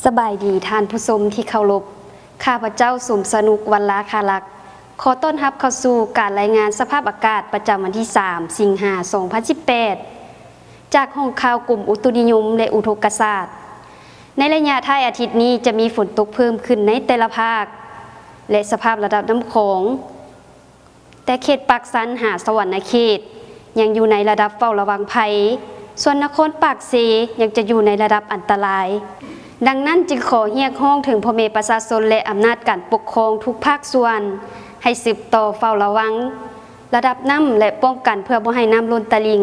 ສະບາຍດີທ່ານຜູ້ຊົມທີ່ເຄົາລົບ, ຂ້າພະເຈົ້າ ສົມສະໜຸກ ວັນລາຄາລັກ ຂໍຕ້ອນຮັບເຂົ້າສູ່ການລາຍງານສະພາບອາກາດປະຈຳວັນທີສາມ ສິງຫາ ສອງພັນສິບແປດ ຈາກຫ້ອງຂ່າວກົມອຸຕຸນິຍົມ ແລະ ອຸທົກກະສາດ. ໃນໄລຍະທ້າຍອາທິດນີ້ຈະມີຝົນຕົກເພີ່ມຂຶ້ນໃນແຕ່ລະພາກ ແລະ ສະພາບລະດັບນ້ຳຂອງ ແຕ່ເຂດປາກຊັນຫາສະຫວັນນະເຂດ ຍັງຢູ່ໃນລະດັບເຝົ້າລະວັງໄພ, ສ່ວນນະຄອນປາກເຊຍັງຈະຢູ່ໃນລະດັບອັນຕະລາຍ. ດັ່ງນັ້ນຈຶ່ງຂໍຮຽກຮ້ອງເຖິງພໍ່ແມ່ປະຊາຊົນ ແລະ ອຳນາດການປົກຄອງທຸກພາກສ່ວນ ໃຫ້ສືບຕໍ່ເຝົ້າລະວັງລະດັບນ້ຳ ແລະ ປ້ອງກັນເພື່ອບໍ່ໃຫ້ນ້ຳລົ້ນຕະລິ່ງ.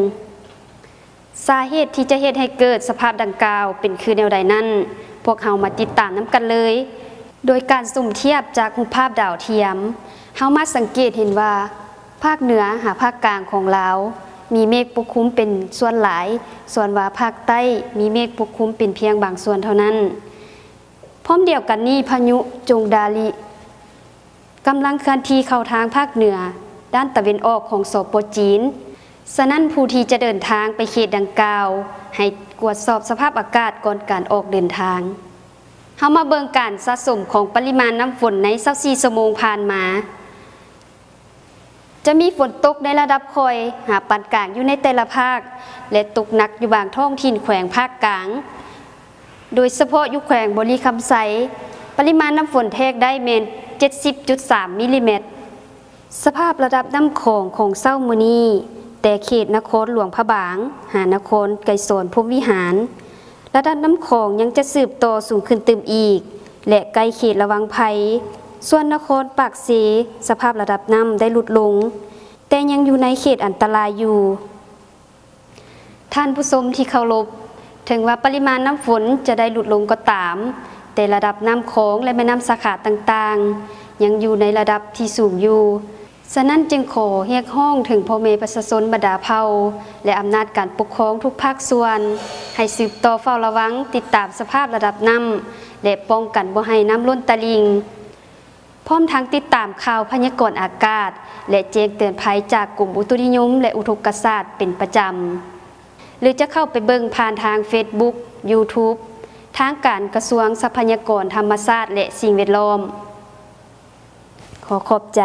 ສາເຫດທີ່ຈະເຮັດໃຫ້ເກີດສະພາບດັ່ງກ່າວເປັນຄືແນວໃດນັ້ນ, ພວກເຮົາມາຕິດຕາມນຳກັນເລີຍ. ໂດຍການສຸມທຽບຈາກຮູບພາບດາວທຽມ, ເຮົາມາສັງເກດເຫັນວ່າ ພາກເໜືອຫາພາກກາງຂອງລາວ ມີເມກປົກຄຸມເປັນສ່ວນຫຼາຍ, ສ່ວນວ່າພາກໃຕ້ມີເມກປົກຄຸມເປັນພຽງບາງສ່ວນເທົ່ານັ້ນ. ພ້ອມດຽວກັນນີ້, ພາຍຸຈົງດາລິ ກຳລັງເຄື່ອນທີ່ເຂົ້າທາງພາກເໜືອດ້ານຕາເວັນອອກຂອງ ສປ ຈີນ. ສະນັ້ນ, ຜູ້ທີ່ຈະເດີນທາງໄປເຂດດັ່ງກ່າວ ໃຫ້ກວດສອບສະພາບອາກາດກ່ອນການອອກເດີນທາງ. ເຮົາມາເບິ່ງການສະສົມຂອງປະລິມານນ້ຳຝົນໃນຊາວສີ່ຊົ່ວໂມງຜ່ານມາ. ຈະມີຝົນຕົກໃນລະດັບຄ່ອຍຫາປານກາງຢູ່ໃນແຕ່ລະພາກ ແລະ ຕົກໜັກຢູ່ບາງທ້ອງຖິ່ນແຂວງພາກກາງ, ໂດຍສະເພາະຢູ່ແຂວງບໍລິຄຳໄຊ, ປະລິມານນ້ຳຝົນແທກໄດ້ແມ່ນເຈັດສິບຈຸດສາມມິລລີແມັດ. ສະພາບລະດັບນ້ຳຂອງຂອງເຊົ້າມື້ນີ້, ແຕ່ເຂດນະຄອນຫຼວງພະບາງ ຫານະຄອນໄກສອນພົມວິຫານ, ລະດັບນ້ຳຂອງຍັງຈະສືບຕໍ່ສູງຂຶ້ນຕື່ມອີກ ແລະ ໃກ້ເຂດລະວັງໄພ. ສ່ວນນະຄອນປາກເຊ, ສະພາບລະດັບນ້ຳໄດ້ຫຼຸດລົງ, ແຕ່ຍັງຢູ່ໃນເຂດອັນຕະລາຍຢູ່. ທ່ານຜູ້ຊົມທີ່ເຄົາລົບ, ເຖິງວ່າປະລິມານນ້ຳຝົນຈະໄດ້ຫຼຸດລົງກໍຕາມ, ແຕ່ລະດັບນ້ຳຂອງ ແລະ ແມ່ນ້ຳສາຂາຕ່າງໆ ຍັງຢູ່ໃນລະດັບທີ່ສູງຢູ່. ສະນັ້ນຈຶ່ງຂໍຮຽກຮ້ອງເຖິງພໍ່ແມ່ປະຊາຊົນບັນດາເຜົ່າ ແລະ ອຳນາດການປົກຄອງທຸກພາກສ່ວນ ໃຫ້ສືບຕໍ່ເຝົ້າລະວັງ, ຕິດຕາມສະພາບລະດັບນ້ຳ ແລະ ປ້ອງກັນບໍ່ໃຫ້ນ້ຳລົ້ນຕະລິ່ງ. ພ້ອມທັງຕິດຕາມຂ່າວພະຍາກອນອາກາດ ແລະ ແຈ້ງເຕືອນໄພຈາກກົມອຸຕຸນິຍົມ ແລະ ອຸທົກກະສາດເປັນປະຈຳ ຫຼື ຈະເຂົ້າໄປເບິ່ງຜ່ານທາງເຟສບຸກ, ຢູທູບ ທາງການກະຊວງຊັບພະຍາກອນທຳມະຊາດ ແລະ ສິ່ງແວດລ້ອມ. ຂໍຂອບໃຈ.